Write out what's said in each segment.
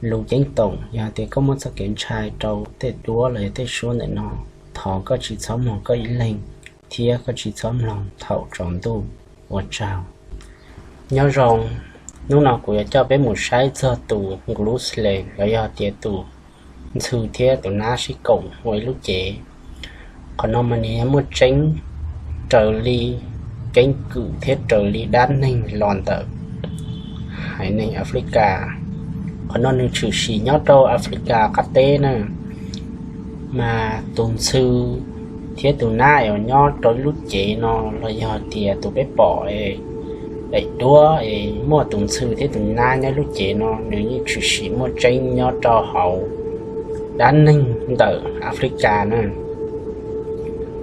lus ceeb toom, yog tias koj muaj txoj kev ntshai rau tej duab los yog tej suab ntawm no, thov koj tsis txhob mloog koj ib leeg, thiab koj tsis txhob mloog thaum tsaus ntuj. Ua tsaug. Nyob zoo, hnub no kuv yuav coj peb mus saib txog tus Nkuluslen los yog tias tus ntxhw thiab tus nab sib koom ua ib lub cev. Qhov no mas nws yog muaj tseeb raws li keeb kwm thiab raws li dab neeg los ntawm haiv neeg Africa. Qhov no nws tshwm sim nyob rau Africa qab teb na. Mas tus ntxhw thiab tus nab uas nyob rau ib lub cev no los yog tias tus peb pom es daim duab es muaj tus ntxhw thiab tus nab nyob lub cev no, nws yeej tshwm sim muaj tseeb nyob rau hauv dab neeg ntawm Africa na.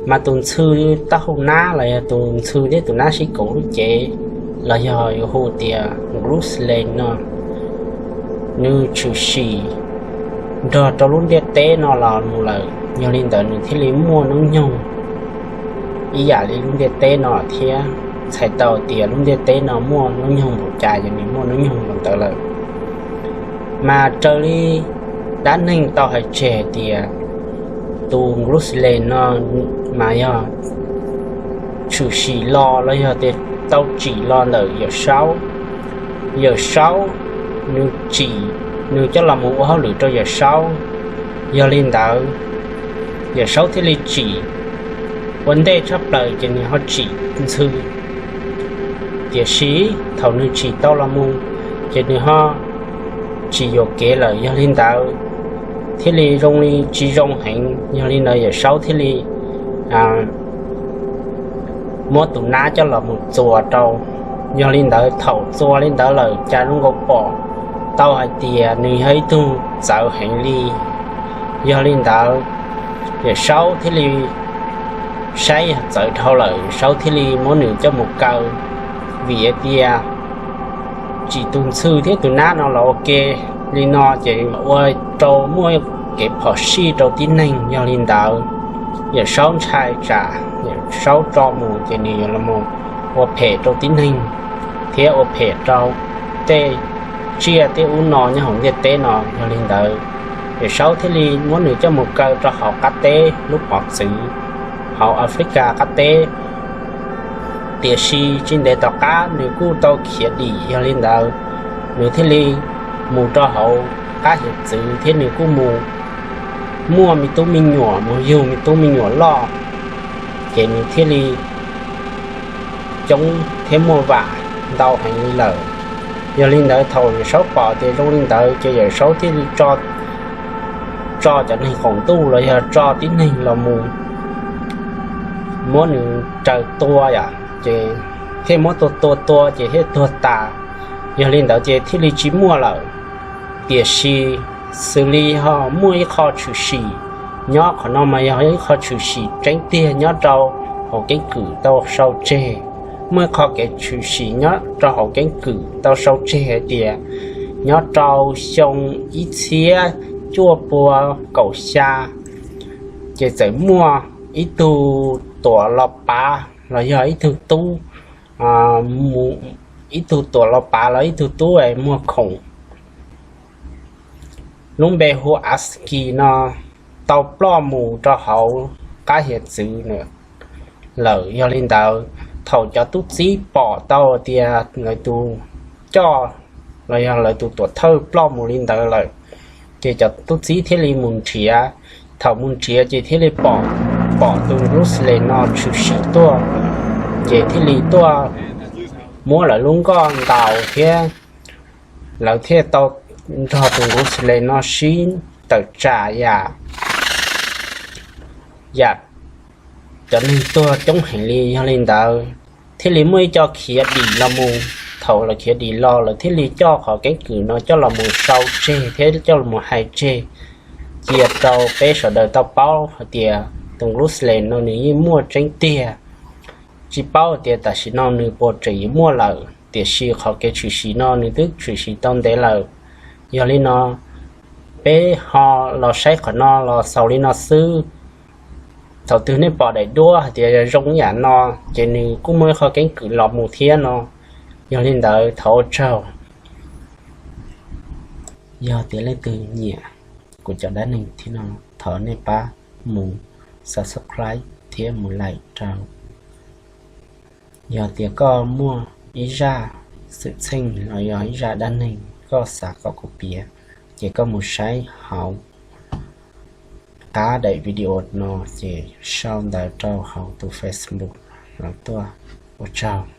Mas tus ntxhw taub hau nab los yog tus ntxhw thiab tus nab sib koom lub cev, los yog yuav hu tias Nkuluslen no, nws tshwm sim nrog rau lub ntiaj teb no los mus lawm, yog li ntawd nws thiaj li muaj hnub nyoog ib yam li lub ntiaj teb no thiab. Txhais tau tias lub ntiaj teb no muaj hnub nyoog npaum cas ces nws muaj hnub nyoog npaum ntawd lawm. Mas raws li dab neeg tau hais tseg hais tias tus Nkuluslen no mas yog tshwm sim los los yog tias tau tsim los ntawm Yawm Saub. Yawm Saub nws tsim, nws coj los mus ua hauj lwm rau Yawm Saub. Yog li ntawd, Yawm Saub thiaj li tsim ua ntej tshaj plaws ces nws ho tsim ntxhw. Tiam sis thaum nws tsim tau los mus ces nws ho tsis yuam kev lawm, yog li ntawd thiaj li zoo li tsis zoo heev. Yog li ntawd Yawm Saub thiaj li muab tus nab coj los mus txuas rau. Yog li ntawd thaum txuas li ntawd lawm cas zoo nkaus pom tau hais tias nws yog ib tug txawv heev li. Yog li ntawd Yawm Saub thiaj li saib yog txawv dhau lawm, Yawm Saub thiaj li muab nws coj mus kaw. Vim hais tias tsim tus ntxhw thiab tus nab no los ua ke li no ces ua rau muaj kev phom sij rau tib neeg. Yog li ntawd Yawm Saub ntshai tsam Yawm Saub tso mus ces nws yuav los ua phem rau tib neeg thiab ua phem rau tej tsiaj tej ub no nyob hauv ntiaj teb no. Yog li ntawd Yawm Saub thiaj li muab nws coj mus kaw rau hauv qab teb lub pov txwv hauv Africa qab teb. Tiam sis tsis ntev tom qab nws kuj tau khiav dim, yog li ntawd nws thiaj li mus rau hauv qab hiav txwv thiab nws kuj mus muaj me tub me nyuam, mus yug me tub me nyuam loj, ces nws thiaj li coob thiab muaj vam ntau heev li lawm. Yog li ntawd thaum Yawm Saub pom tias zoo li ntawd ces Yawm Saub thiaj li tso cov neeg qaum ntuj los yog tso tib neeg los mus muab nws raws tua yom, ces thiaj muab tua tua tua ces thiaj tuag tas. Yog li ntawd ces thiaj li tsis muaj lawm. Tiam sis xws li ho muaj ib qho tshwm sim, nyob qhov no mas yog ib qho tshwm sim tseeb tiag nyob rau hauv keeb kwm tau sau tseg. Muaj ib qho kev tshwm sim nyob rau hauv keeb kwm tau sau tseg hais tias nyob rau xyoo ib txhiab cuaj pua kaum xya, ces txawm muaj ib tug tuam los pav los yog ib tug tub, ib tug tuam los pav los ib tug tub muag khoom lub npe hu Aski no tau ploj mus rau hauv qab hiav txwv lawm. Yog li ntawd, thaum cov tub txib pom tau tias lawv tus coj los yog lawv tus tuam thawj ploj mus li ntawd lawm, ces cov tub txib thiaj li mus nrhiav. Thaum mus nrhiav ces thiaj li pom, pom tus Ruslan no tshwm sim tuaj, ces thiaj li tuaj muab lawv lub nkoj ntaus thiab lawv thiaj tau nrog tus Ruslan no sib tawm tsam yam, yam cov neeg tuag coob heev li. Yog li ntawd thiaj li muaj ib co khiav dim los mus. Thaum lawv khiav dim los lawv thiaj li coj qhov keeb kwm no coj los mus sau tseg thiab coj los mus hais tseg cia rau peb sawv daws tau paub hais tias tus Ruslan no nws yeej muaj tseeb tiag. Tsis paub hais tias tam sim no nws puas tseem yuav muaj lawm, tiam sis qhov kev tshwm sim no nws twb tshwm sim tau ntev lawm. Yog li no, peb ho los saib qhov no los xaus li no xwb. Thaum twg nej pom daim duab hais tias zoo yam no, ces nws kuj muaj ib qho keeb kwm los mus thiab no. Yog li ntawd thov ua tsaug. Yog tias leej twg nyiam kuv cov dab neeg thiab no, thov nej pab mus subscribe thiab mus like rau. Yog tias koj muaj ib zaj xwm txheej los yog ib zaj dab neeg koj xav kom kuv piav, ces koj mus saib hauv qab daim video no ces sau ntawv rau hauv tus Facebook no tuaj. Ua tsaug.